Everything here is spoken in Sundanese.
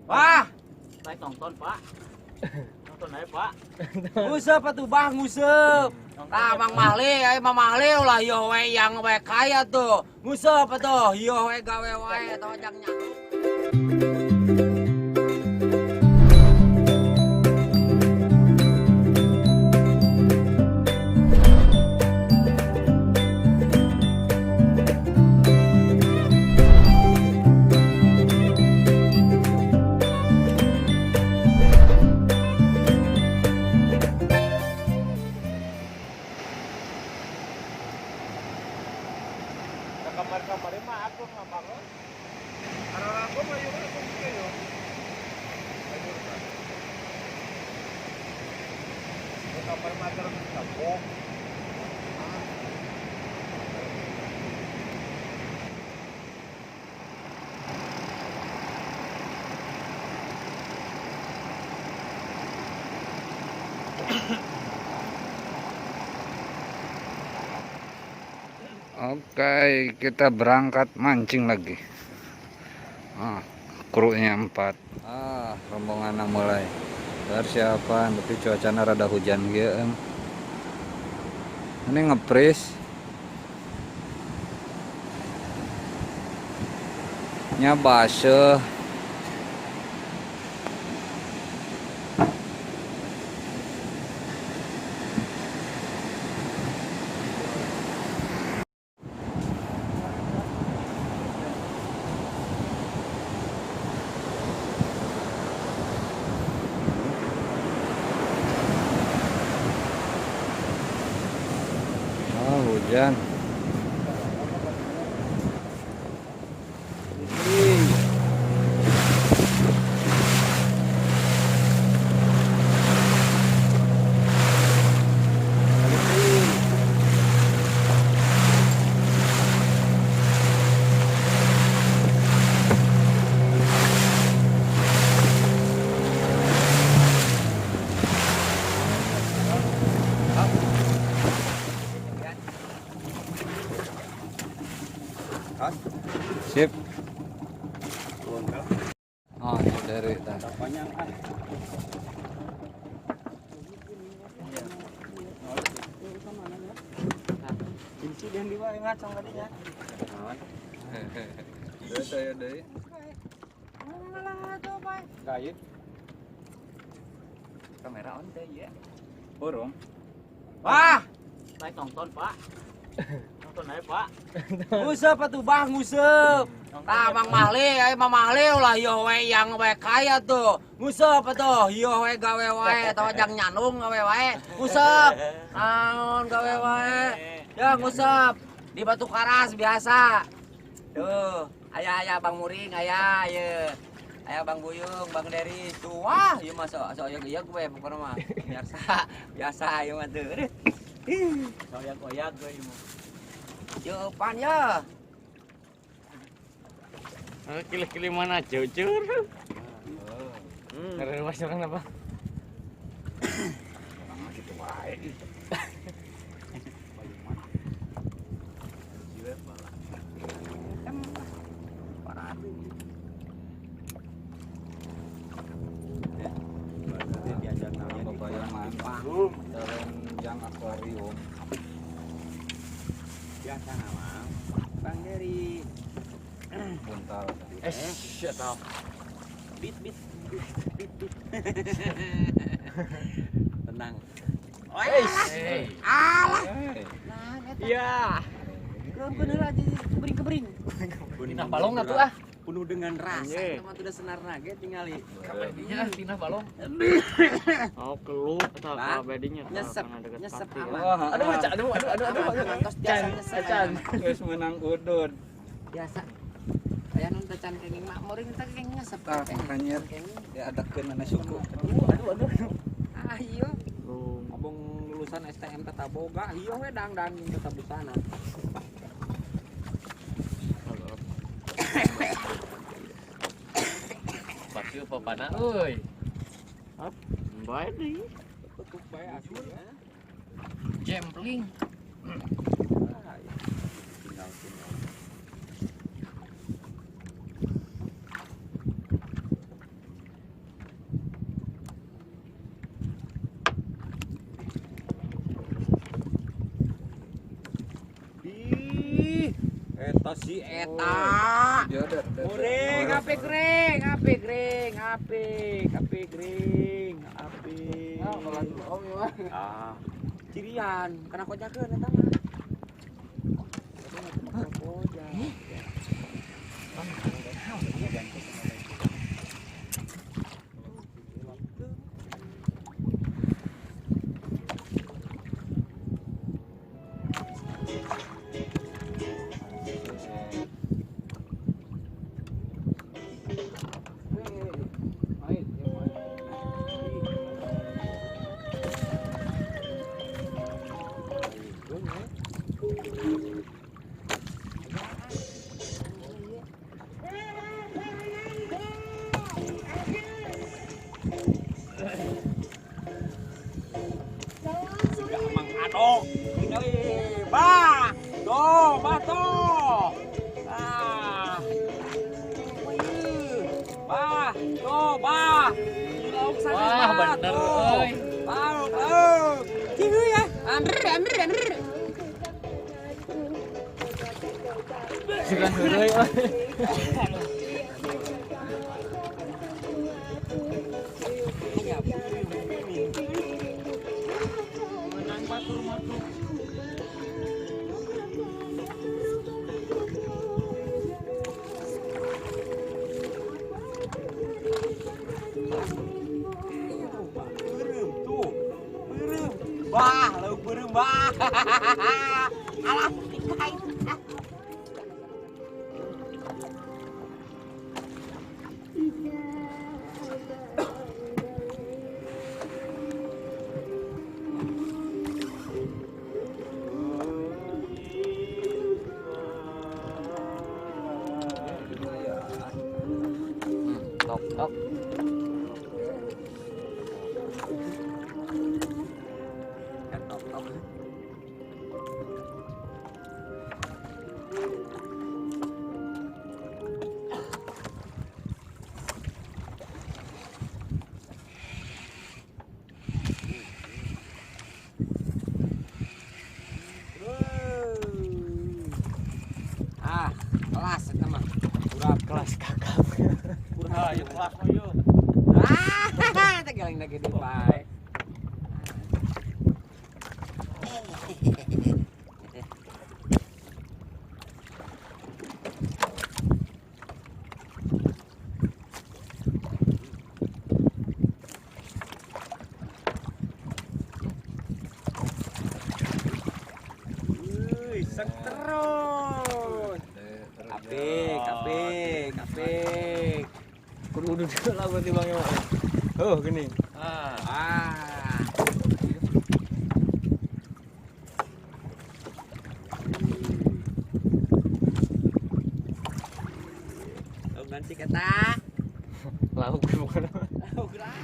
Wah, saya nonton, Pak. Nonton aja, Pak. Nguseup atuh, Bang, nguseup. Tah Mang Mahli, aya Mang Mahli ulah ieu we yang we kaya tuh. Nguseup atuh, ieu we gawe wae atawa jang nyatu. Kamar-kamar mah aku ngabangun. Karena aku mah yuk aku yo. Kamar mah terus kampung. Oke, kita berangkat mancing lagi. Ah, krunya 4. Ah, rombongan mulai persiapan, tapi cuacanya rada hujan gitu. Ini ngepris. Nya basah. Oh, hujan. Sip. Oh, dari Panjang ah. Insiden di wae ngacong tadinya. Saya deui. Gayet. Kamera on teh ya. Burung. Wah, Saya nonton, Pak. Nonton aja, Pak. nguseup atuh, Bang, nguseup. Tah Mang Mahli, aya Mang Mahli ulah ieu we yang we kaya tuh. Nguseup atuh, ieu we gawe wae atawa jang nyandung gawe wae. Nguseup. Naon gawe wae. Ya nguseup di Batu Karas biasa. Tuh, aya-aya Bang Muring, aya ieu. Aya Bang Buyung, Bang Dery. Tuh, wah, ieu mah sok sok ieu gue pokona mah. Biasa, biasa ieu mah tuh. Aduh. Oyak-oyak gue ieu mah. Yo pan ya. Kili-kili mana jujur? Karena masih orang apa? Orang gitu wae. Babayang mantap. Yang akuarium. Biasa nama Bang Dery. Buntal. Shit tau. Bit bit bit bit. Tenang. Hey. Alah. Iya. Kebener aja kebering-kebering. Tinah balong atuh ah. Penuh dengan rasa. Teman udah senar nage tinggali. Kabedinya tinah balong. Oh, keluh atau kabedinya. Nyesep, nyesep aman. Aduh, aduh, aduh, aduh, aduh. Aman, tos biasa nyesep. Acan. Geus menang udud. Biasa. Aya nu teh can kenging mak muring teh kenging nyesep. Tah makanya diadakeun ana suku. Aduh, aduh, aduh. Ah, iya. Abang lulusan STM tata boga, iya we dangdan tata busana. Pakieu papana euy. Bae deui. Tutup bae asli ya. Jempling. Tinggal tinggal. Si eta. Kuring, apik ring, apik ring, apik, apik ring, apik. Ah, cirian, kana kojakeun eta mah. Bah, tuh, bah tuh, ah, bah, tuh, bah, wah bener, oi, bah, oh, cihu ya, amr, amr, amr, sugan heureuy, oi. Wah, lauk beureum bah. Alah, tikai. Tok tok. Ah, kelas eta mah. Kurang kelas kakap. Kurang ayo kelas mah yuk. Ah, teh geleng gede bae. Wih, sek terus. Apik, apik, apik. Kudu udah lah berarti Bang Yo. Oh, gini. Ah. Lauk nanti kata. Lauk bukan. Lauk lauk.